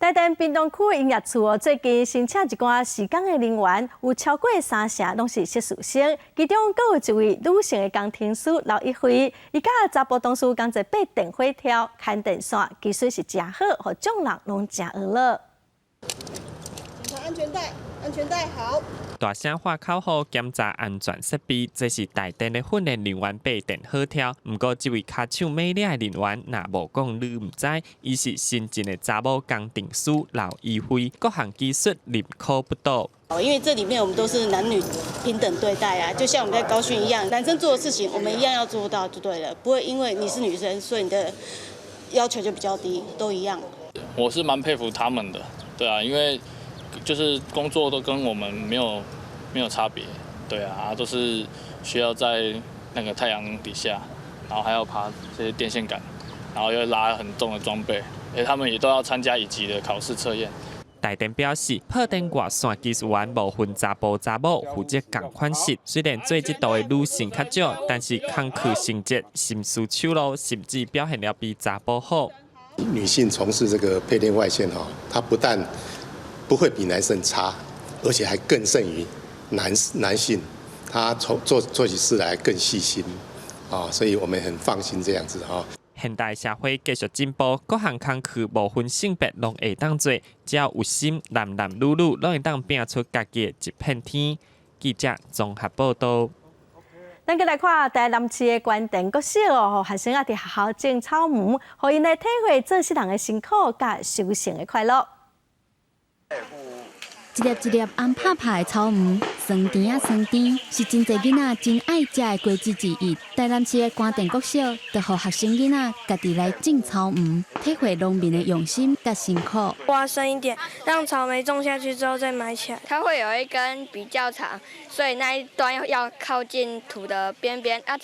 台電屏東區營業處哦，最近新請一寡時工的人員，有超過三成攏是碩士生，其中閣有一位女性的工程師劉一輝，伊佮查埔同事共齊爬電火柱、牽電線，技術是誠好，予眾人攏誠呵咾。檢查安全帶，安全帶好。大聲喊口號，檢查安全設備，這是台電的訓練人員爬電火柱。毋過，這位跤手美麗的人員，若無講你毋知，伊是新進的查某工程師劉一輝，各項技術認可不倒。因為這裡面我們都是男女平等對待啊，就像我們在高訓一樣，男生做的事情我們一樣要做到就對了，不會因為你是女生，所以你的要求就比較低，都一樣。我是蠻佩服他們的，對啊，因為就是工作都跟我們沒有差別，對啊，都是需要在那個太陽底下，然後還要爬這些電線桿，然後又拉很重的裝備，而他們也都要參加乙級的考試測驗。台電表示，破電外線技術員無分查埔查某，負責仝款式。雖然做這道的女性較少，但是工課成績、心思手路，甚至表現了比查埔好。女性從事這個配電外線，哈，她不但不會比男生差，而且還更勝於男性，他從做起事來更細心，啊，所以我們很放心這樣子哈。現代社會繼續進步，各項工課無分性別攏會當做，只要有心，男男女女攏會當拼出家己的一片天。記者綜合報道。咱閣來看台南市的官田國小哦，學生仔佇學校種草莓，予𪜶來體會做穡人的辛苦佮收成的快樂。一粒一粒紅拍拍的草莓，酸甜仔酸甜，是真濟囡仔真愛食的果子之一。台南市的官田國小，就予學生囡仔家己來種草莓，體會農民的用心佮辛苦。挖深一點，讓草莓種下去之後再埋起來。它會有一根比較長，所以那一端要靠近土的邊邊，它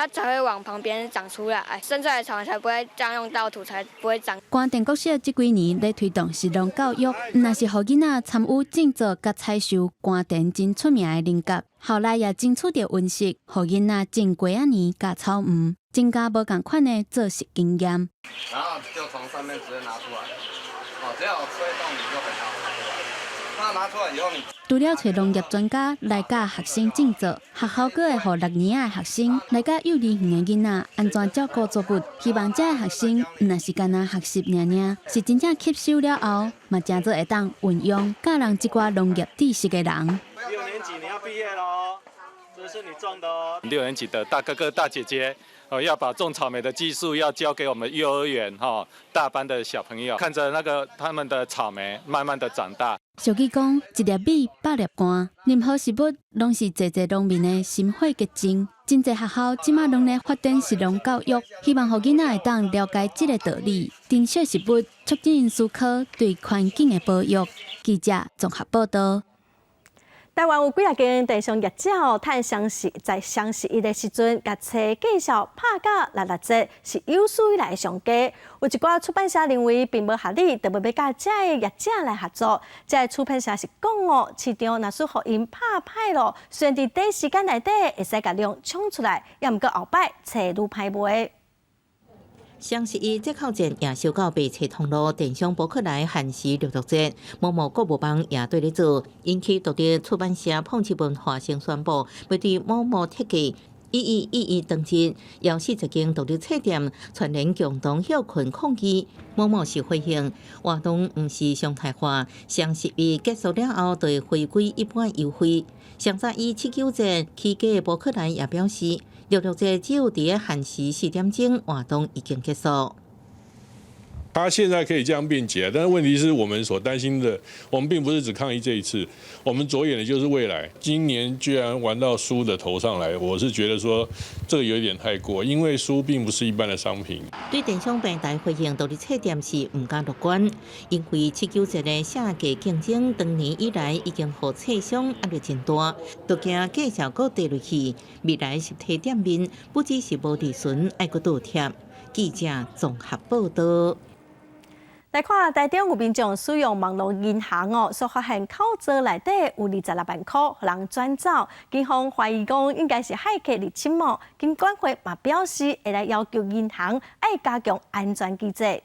才會往旁邊長出來，生出來的草莓才不會佔用到土，才不會長。官田國小這幾年咧推動食農教育，毋但是予囡仔參與種植佮採收官田真出名的菱角，校內也爭取著溫室，予囡仔種瓜仔椛佮草莓，增加無仝款的做食經驗。然後就從上面直接拿出來，哦，只要吹動你就可以拿出來。那拿出來以後，你除了揣農業專家來教學生種作，學校閣會予六年仔的學生來教幼兒園的囡仔按怎照顧作物，希望這个學生毋但是干焦學習爾爾，是真正吸收了後，嘛誠做會當運用教人這寡農業知識的人。六年級你要畢業囉，這是你種的哦。六年級的大哥哥大姐姐，哦，要把種草莓的技術要教給我們幼兒園哈大班的小朋友，看着那個他們的草莓慢慢的長大。俗語講，一粒米百粒汗，任何食物攏是濟濟農民的心血結晶。真濟學校這馬攏咧發展食農教育，希望予囡仔會當了解這个道理，珍惜食物，促進思考對環境的保育。記者綜合報道。台灣有幾若間電商業者哦，趁雙十在雙十一的時陣，共冊價數拍甲六六折，是有史以來上低。有一寡出版社認為並無合理，就欲欲佮這个業者來合作。這个出版社是講哦，市場若是予𪜶拍歹囉，雖然佇短時間內底會使共量搶出來，也毋過後擺冊愈歹賣。雙十一折扣戰也燒到賣冊通路，電商博客來限時六六折，某某購物網也綴咧做，引起獨立出版社碰瓷文化先宣布，欲對某某特價1111當日，邀40間獨立冊店串聯共同歇睏抗議。某某是回應活動，毋是常態化。雙十一結束了後，就會回歸一般優惠。上早以79折起價的博客來也表示，六六折只有佇限時4點鐘，活動已經結束。他現在可以這樣便捷，但是問題是我們所擔心的，我們並不是只抗議這一次，我們着眼的就是未來。今年居然玩到書的頭上來，我是覺得說這個有點太過，因為書並不是一般的商品。對電商平台回應獨立冊店是毋敢樂觀，因為79折的下價競爭，長年以來已經予冊商壓力真大，都驚價數閣跌落去，未來實體店面不只是無利潤，還閣倒貼。記者綜合報道。來看台中有民眾使用網路銀行哦，煞發現口座內底有26萬箍予人轉走，警方懷疑講應該是駭客入侵哦。金管會嘛表示會來要求銀行愛加強安全機制。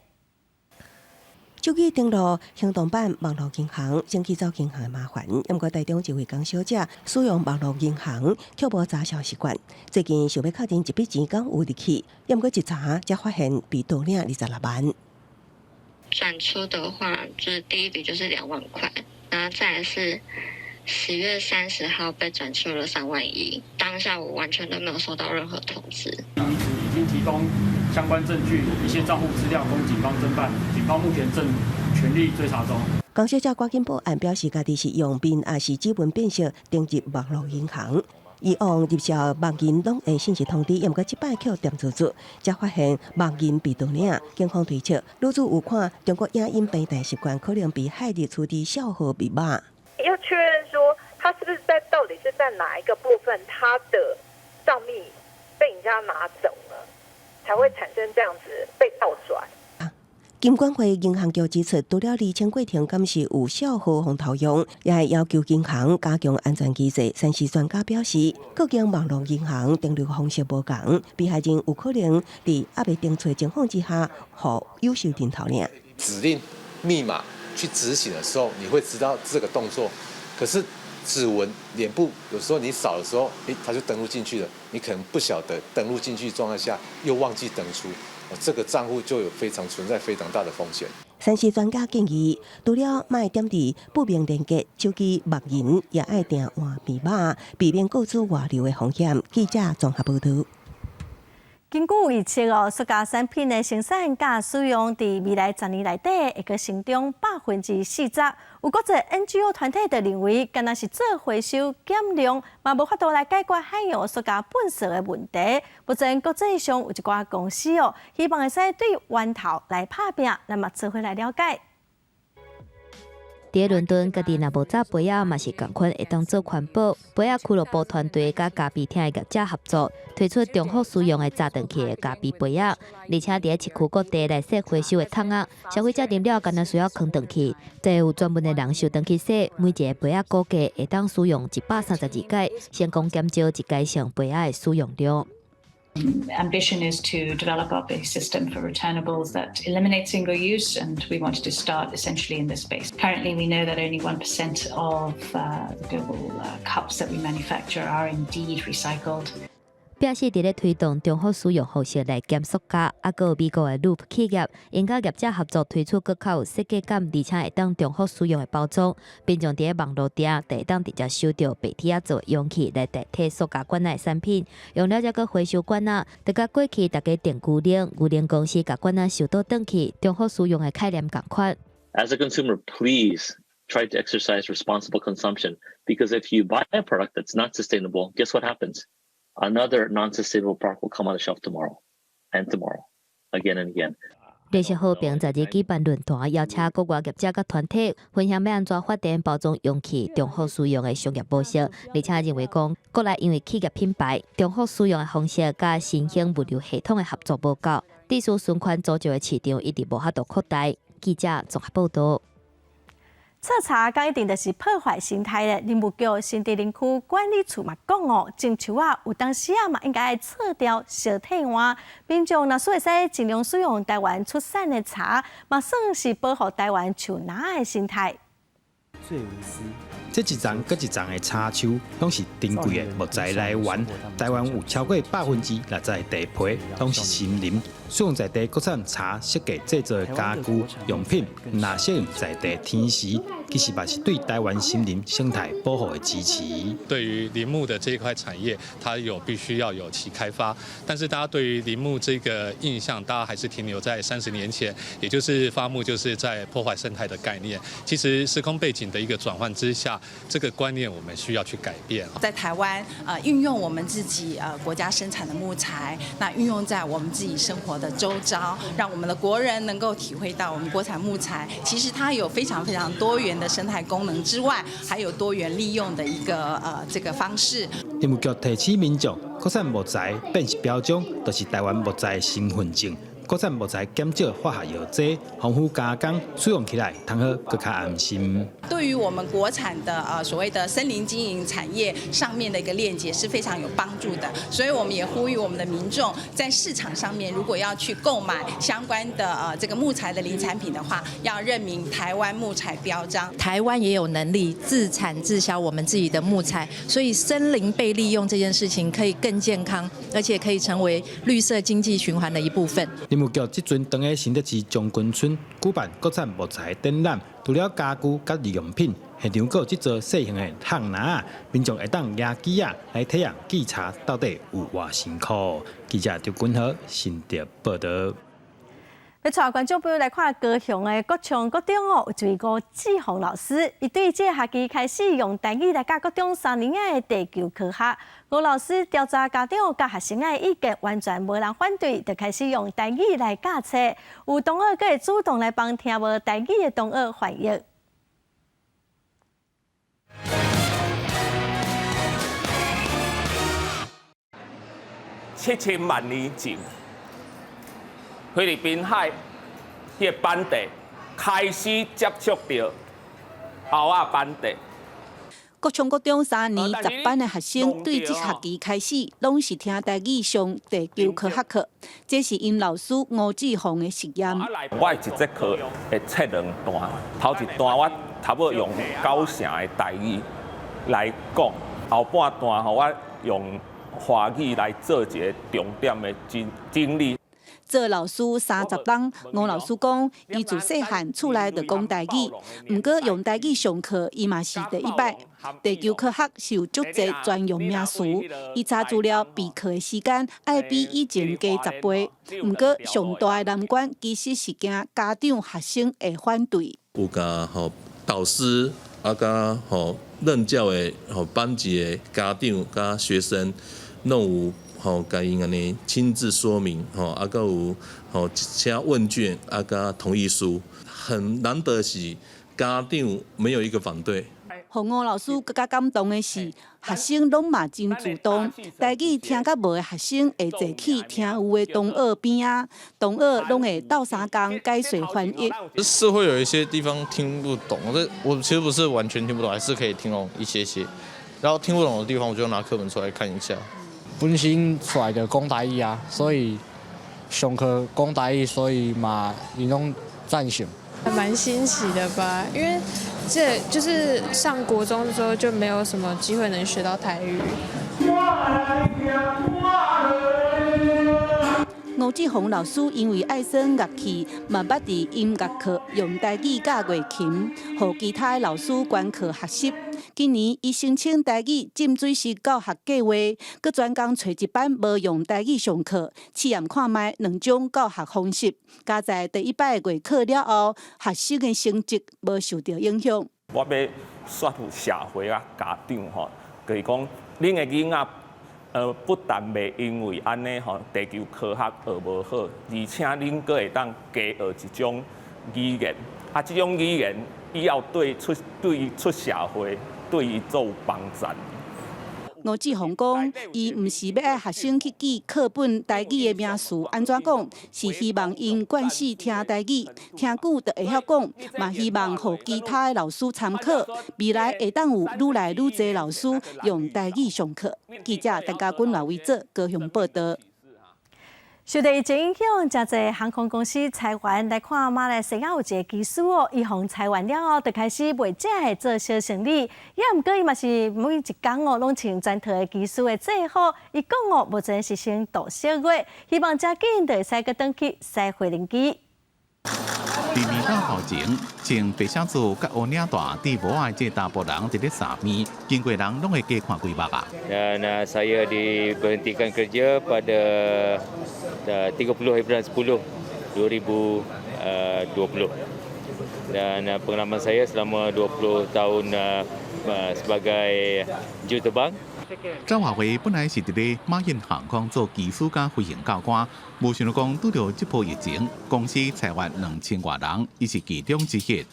手機登錄行動版網路銀行，省去走銀行的麻煩。毋過台中一位江小姐使用網路銀行，卻無查銷習慣。最近想欲敲定一筆錢，敢有入去，毋過一查才發現被盜領26萬。轉出的話，就是第一筆就是2萬塊，然後再來是10月30號被轉出了3萬1，當下我完全都沒有收到任何通知。女子已經提供相關證據、一些賬戶資料供警方偵辦，警方目前正全力追查中。江小姐趕緊報案，表示家己是用面抑是指紋辨識登入網路銀行。以往入帳網銀攏會信息通知，毋過這擺卻恬滋滋，才發現網銀被盜領。警方推測，女子有看中國影音平台習慣，可能被駭入處置帳號密碼。要確認說，他是不是在到底是在哪一個部分，他的帳密被人家拿走了，才會產生這樣子被盜轉。金管會銀行局指出，除了釐清過程敢是有帳號予偷用，也會要求銀行加強安全機制。但是專家表示，各間網路銀行登錄方式無仝，被害人有可能佇猶未登出的情況之下，予有心人偷領。指令密碼去執行的時候，你會知道這個動作，可是指紋、臉部有時候你掃的時候，誒，他就登錄進去了，你可能不曉得登錄進去狀態下又忘記登出。這個賬戶就有非常存在非常大的風險。但是專家建議，除了莫點佇不明連結，手機默認也愛定換密碼，避免個資外流的風險。記者綜合報導。根據預測哦，塑膠產品的生產佮使用，佇未來10年內底會閣成長40%。有國際 NGO 團體就認為，干焦是做回收減量，嘛無法度來解決海洋塑膠糞埽的問題。目前國際上有一寡公司哦，希望會使對源頭來拍拚，咱嘛做伙來了解。佇倫敦，家己若無紮杯仔，嘛是仝款會當做環保。杯仔俱樂部團隊佮咖啡廳的業者合作，推出重複使用的紮轉去的咖啡杯仔，而且佇市區各地來設回收的桶仔，消費者啉了，干焦需要囥轉去，再有專門的人收轉去洗。每一个杯仔估計會當使用132擺，成功減少一階層杯仔的使用量。 Ambition is to develop up a system for returnables that eliminates single use, and we wanted to start essentially in this space. Currently, we know that only 1% of the global cups that we manufacture are indeed recycled. 表示佇咧推動重複使用方式來減塑膠，猶閣有美國的 Loop 企業，𪜶佮業者合作推出閣較有設計感，而且會當重複使用的包裝，民眾佇咧網路訂，就會當直接收著白鐵仔做的容器來代替塑膠罐仔的產品，用了才閣回收罐仔，就佮過去大家訂牛奶，牛奶公司共罐仔收倒轉去，重複使用的概念仝款。 As a consumer, please try to exercise responsible consumption, because if you buy a product that's not sustainable, guess what happens? Another non-sustainable product will come on the shelf tomorrow and tomorrow, again and again. 綠色和平十日舉辦論壇，邀請國外業者佮團體分享欲按怎發展包裝容器重複使用的商業模式，而且認為講，國內因為企業品牌重複使用的方式佮新興物流系統的合作無夠，致使循環組織的市場一直無法度擴大。記者綜合報導。徹查敢一定就是破壞生態咧？林務局新竹林區管理處嘛講哦，種樹仔有當時啊嘛應該愛撤掉相替換。民眾若是會使盡量使用台灣出產的茶，嘛算是保護台灣樹林的生態。最無私。這一叢閣一叢的茶樹，攏是珍貴的木材來源。台灣有超過60%的地皮攏是森林，使用在地國產茶設計製作的家具用品，若適應在地天時，其實嘛是對台灣森林生態保護的支持。對於林木的這一塊產業，它有必須要有其開發，但是大家對於林木這個印象，大家還是停留在30年前，也就是伐木就是在破壞生態的概念。其實時空背景的一個轉換之下，這個觀念我們需要去改變。在台灣，運用我們自己國家生產的木材，那運用在我們自己生活的周遭，讓我們的國人能夠體會到我們國產木材其實它有非常非常多元的生態功能之外，還有多元利用的一個這個方式。林務局提醒民眾，國產木材辨識標章，就是台灣木材的身份證。國產木材減少化學藥劑，防腐加工，使用起來通好閣較安心。對於我們國產的所謂的森林經營產業上面的一個鏈接是非常有幫助的，所以我們也呼籲我們的民眾在市場上面如果要去購買相關的這個木材的林產品的話，要認明台灣木材標章。台灣也有能力自產自銷我們自己的木材，所以森林被利用這件事情可以更健康，而且可以成為綠色經濟循環的一部分。林務局這陣當咧新竹市將軍村舉辦國產木材展覽，除了家具佮日用品，現場閣有製作細型的烘籃，民眾會當拿機仔來體驗製茶到底有偌辛苦。記者張君和新竹報導。欲帶觀眾朋友來看高雄的國昌國中哦，有一位吳志宏老師，伊對這個學期開始用台語來教國中三年仔的地球科學。吳老師調查家長佮學生的意見，完全無人反對，就開始用台語來教冊。有同學閣會主動來幫聽無台語的同學翻譯。 7000萬年前，菲律賓海彼个板塊開始接觸著歐亞板塊。國昌國中3年10班的學生，對這學期開始，攏是聽台語上地球科學課。這是𪜶老師吳志宏的實驗。我一節課會切兩段，頭一段我差不多用九成的台語來講，後半段吼我用華語來做一個重點的整理。做老師30冬，吳老師講，伊自細漢厝內就講台語，毋過用台語上課，伊嘛是第一擺。地球科學是有足濟專用名詞，伊查資料備課的時間愛比以前加10倍。毋過上大的難關其實是驚家長學生會反對。有共吼導師啊，佮吼任教的吼班級的家長佮學生，攏有。吼，共𪜶按呢親自說明，吼，啊，閣有吼寫問卷，啊，佮同意書，很難得是家長沒有一個反對。予吳老師閣較感動的是，學生攏嘛真主動，台語聽較無的學生會坐去聽有的同學邊仔，同學攏會鬥相共解說翻譯。是會有一些地方聽不懂，這我其實不是完全聽不懂，還是可以聽懂一些些。然後聽不懂的地方，我就拿課本出來看一下。本身出來就講台語啊，所以上課講台語，所以嘛，𪜶攏贊成。還蠻欣喜的吧，因為這就是上國中的時候就沒有什麼機會能學到台語。吳志宏老師因為愛耍樂器，嘛捌佇音樂課用台語教月琴，予其他的老師觀課學習。今年伊申請台語浸水式教學計劃，閣專工揣一班無用台語上課，試驗看覓兩種教學方式。加在第一擺月考了後，學生的成績無受著影響。我欲說服社會啊家長吼，就是講恁的囡仔，不但袂因為按呢吼地球科學學無好，而且恁閣會當加學一種語言，啊，這種語言以後對出社會對伊做有幫助。吳志宏講，伊毋是欲愛學生去記課本台語的名詞，按怎講，是希望𪜶慣勢聽台語，聽久就會曉講，嘛希望予其他的老師參考，未來會當有愈來愈濟老師用台語上課。記者陳家軍、賴維哲高雄報導。受著疫情影響，誠濟航空公司裁員。來看馬來西亞有一个機師哦，伊予裁員了後，就開始賣食的做小生意。也毋過伊嘛是每一工哦，攏穿全套的機師的制服。伊講哦，目前是先度小月，希望誠緊就會使閣轉去駛飛行機。佇麵斗頭前，穿白寫字佮烏領帶、戴帽仔的這查埔人佇咧掃麵，經過人攏會加看幾目啊。 Dan saya diberhentikan kerja pada 30 bulan 10 2020. Dan pengalaman saya selama 20 tahun sebagai juruterbang. 趙華輝本來是佇咧馬印航空做機師佮飛行教官，無想著講拄著這波疫情，公司裁員2000外人，伊是其中之一。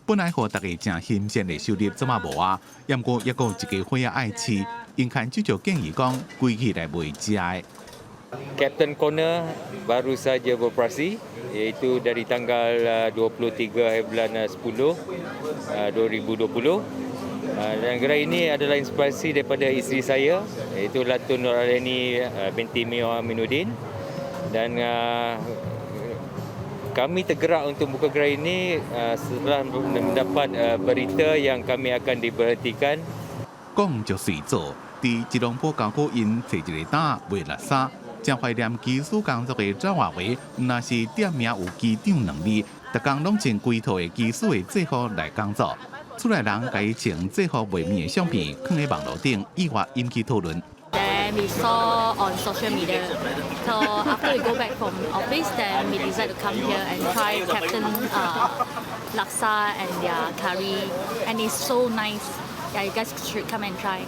本來予大家誠新鮮的收入，這馬無啊，毋過猶閣有一家伙仔愛飼，𪜶牽手就建議講，規氣來賣食的。Captain Corner baru saja beroperasi, iaitu dari tanggal 23 hari bulan 10 2020. Dan gerai ini adalah inspirasi daripada isteri saya, iaitu Latun Nur Aleni binti Mio Aminuddin, dan kami tergerak untuk buka gerai ini setelah mendapat berita yang kami akan diberhentikan. 講就隨做，佇吉隆坡郊區𪜶揣一個檔賣叻沙。誠懷念機師工作的趙華為，毋但是店名有機長兩字，逐工攏穿規套的機師的制服來工作。厝內人共伊穿制服賣物的相片，囥佇網路頂，意外引起討論。 Then we saw on social media. So after we go back from office, then we decide to come here and try Captain Laksa and their curry, and it's so nice. Yeah, you guys should come and try.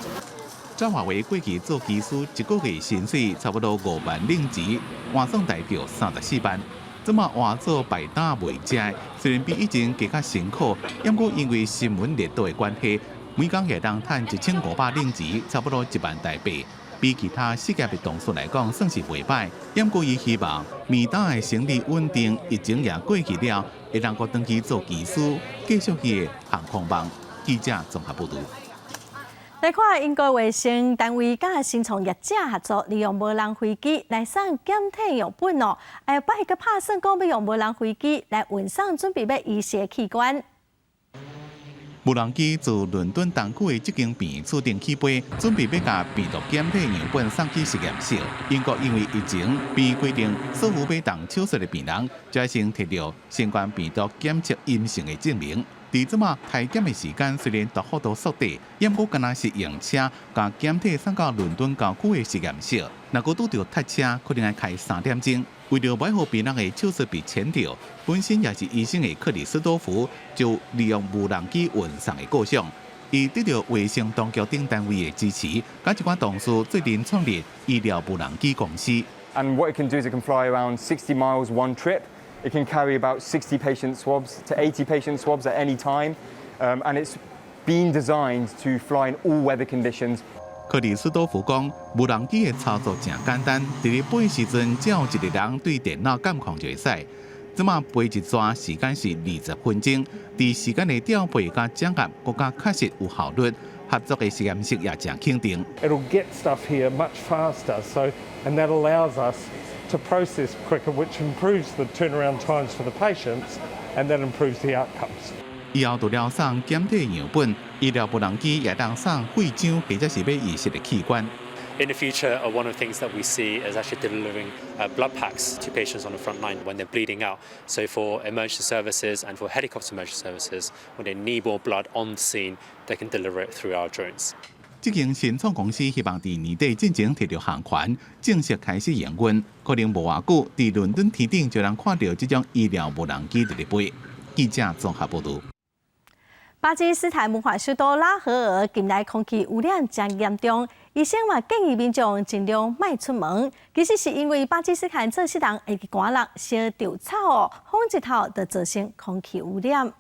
趙華為過去做機師，一個月薪水差不多5萬令吉，換算台幣34萬。這馬換做擺檔賣食的，雖然比以前加較辛苦，毋過因為新聞熱度的關係，每工會當趁1500令吉，差不多1萬台幣。比其他失業的同事來講，算是袂䆀。毋過伊希望麵檔的生意穩定，疫情也過去了，會當閣轉去做機師，繼續伊的航空夢。記者綜合報導。來看英國衛生單位佮新創業者合作，利用無人飛機來送檢體樣本哦。哎，擺個拍算講欲用無人飛機來運送準備欲移植的器官。無人機自倫敦東區的這間病院頂起飛，準備欲共病毒檢體樣本送去實驗室。英國因為疫情，病院規定所有欲動手術的病人，就愛先提著新冠病毒檢測陰性的證明。佇這馬篩檢的時間雖然大幅度縮短，毋過敢若是用車共檢體送到倫敦郊區的實驗室，若閣拄著塞車，可能愛開3點鐘。為著欲予病人的手術被牽著，本身也是醫生的克里斯多夫就利用無人機運送的構想，伊得著衛生當局等單位的支持，佮一寡同事做陣創立醫療無人機公司。 And what it can do is it can fly around 60 miles one trip. It can carry about 60 patient swabs to 80 patient swabs at any time, and it's been designed to fly in all weather conditions. 克里斯多夫講，無人機的操作誠簡單，佇咧飛時陣，只要一個人對電腦監控就會使。這馬飛一逝時間是20分鐘，佇時間的調配佮掌握，閣較確實有效率，合作的實驗室也誠肯定。 It'll get stuff here much faster, so and that allows us to process quicker, which improves the turnaround times for the patients, and that improves the outcomes. 以後除了送檢體樣本，醫療無人機也當送血漿或者是欲移植的器官。 In the future, one of the things that we see is actually delivering blood packs to patients on the front line when they're bleeding out. So for emergency services and for helicopter emergency services, when they need more blood on scene, they can deliver it through our drones. 這間新創公司希望佇年底進前提著航權，正式開始營運，可能無偌久，佇倫敦天頂就能看著這種醫療無人機佇咧飛。記者綜合報導。巴基斯坦文化首都拉合爾近來空氣污染誠嚴重，醫生嘛建議民眾盡量莫出門。其實是因為巴基斯坦做世人會寒熱燒稻草哦，風一透就造成空氣污染。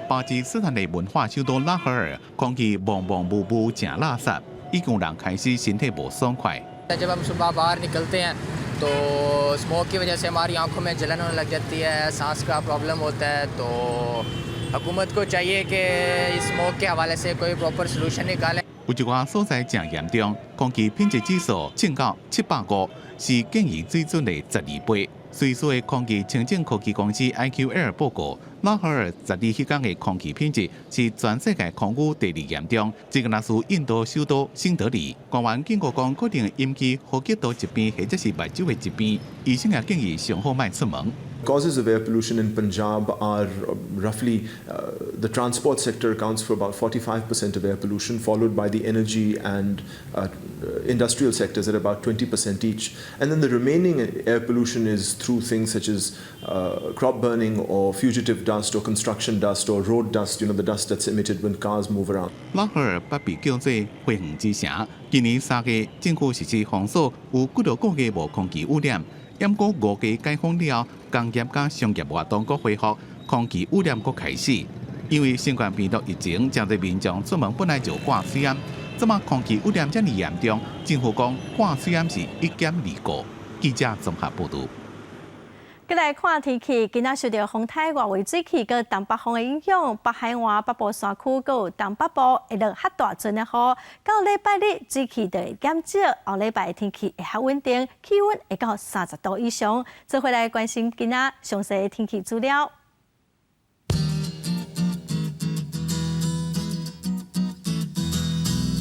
巴基斯坦的文化首都拉合爾，空氣濛濛霧霧，誠垃圾，已經有人開始身體無爽快。 जब हम सुबह बाहर निकलते हैं तो स्मोक की वजह से हमारी आंखों में जलन होने लग जाती है, सांस का प्रॉब्लम होता है। तो हुकूमत को चाहिए कि स्मोक के हवाले से कोई प्रॉपर सलूशन निकाले। 有一寡所在誠嚴重，空氣品質指數衝到750，是建議水準的12倍。瑞士的空氣清淨科技公司 IQAir 報告，拉合爾12彼工的空氣品質是全世界空污第二嚴重，只干焦輸印度首都新德里。官員警告講，可能會引起呼吸道疾病或者是目睭的疾病。醫生也建議上好莫出門。 Causes of air pollution in Punjab are roughly the transport sector accounts for about 45% of air pollution, followed by the energy and industrial sectors at about 20% each. And then the remaining air pollution is through things such as crop burning or fugitive dust or construction dust or road dust, the dust that's emitted when cars move around. 拉合爾北被叫做花園之城，今年3月政府實施封鎖，有幾多個月無空氣污染。毋過5月解封了後，工業佮商業活動閣恢復，空氣污染閣開始。因為新冠病毒疫情，誠濟民眾出門本來就掛喙罨，這馬空氣污染遮爾嚴重，政府講掛喙罨是一兼二顧。記者綜合報導。閣來看天氣，今仔受著風颱外圍水汽佮東北風的影響，北海岸北部山區閣有東北部會落較大陣的雨。到禮拜日水汽就會減少，後禮拜天氣會較穩定，氣溫會到30度以上。做伙來關心今仔詳細的天氣資料。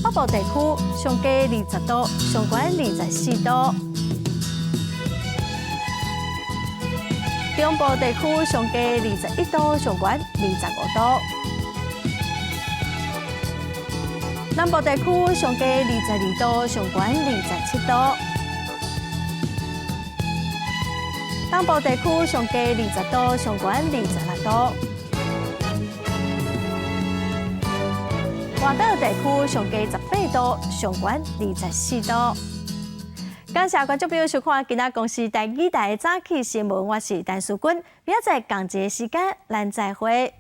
北部地區上低20度，上懸24度。中部地區上低21度，上懸25度。南部地區上低22度，上懸27度。東部地區上低20度，上懸26度。外島地區上低18度，上懸24度。感謝觀眾朋友收看今仔公視台語台的早起新聞，我是陳淑君，明仔載仝一个時間，咱再會。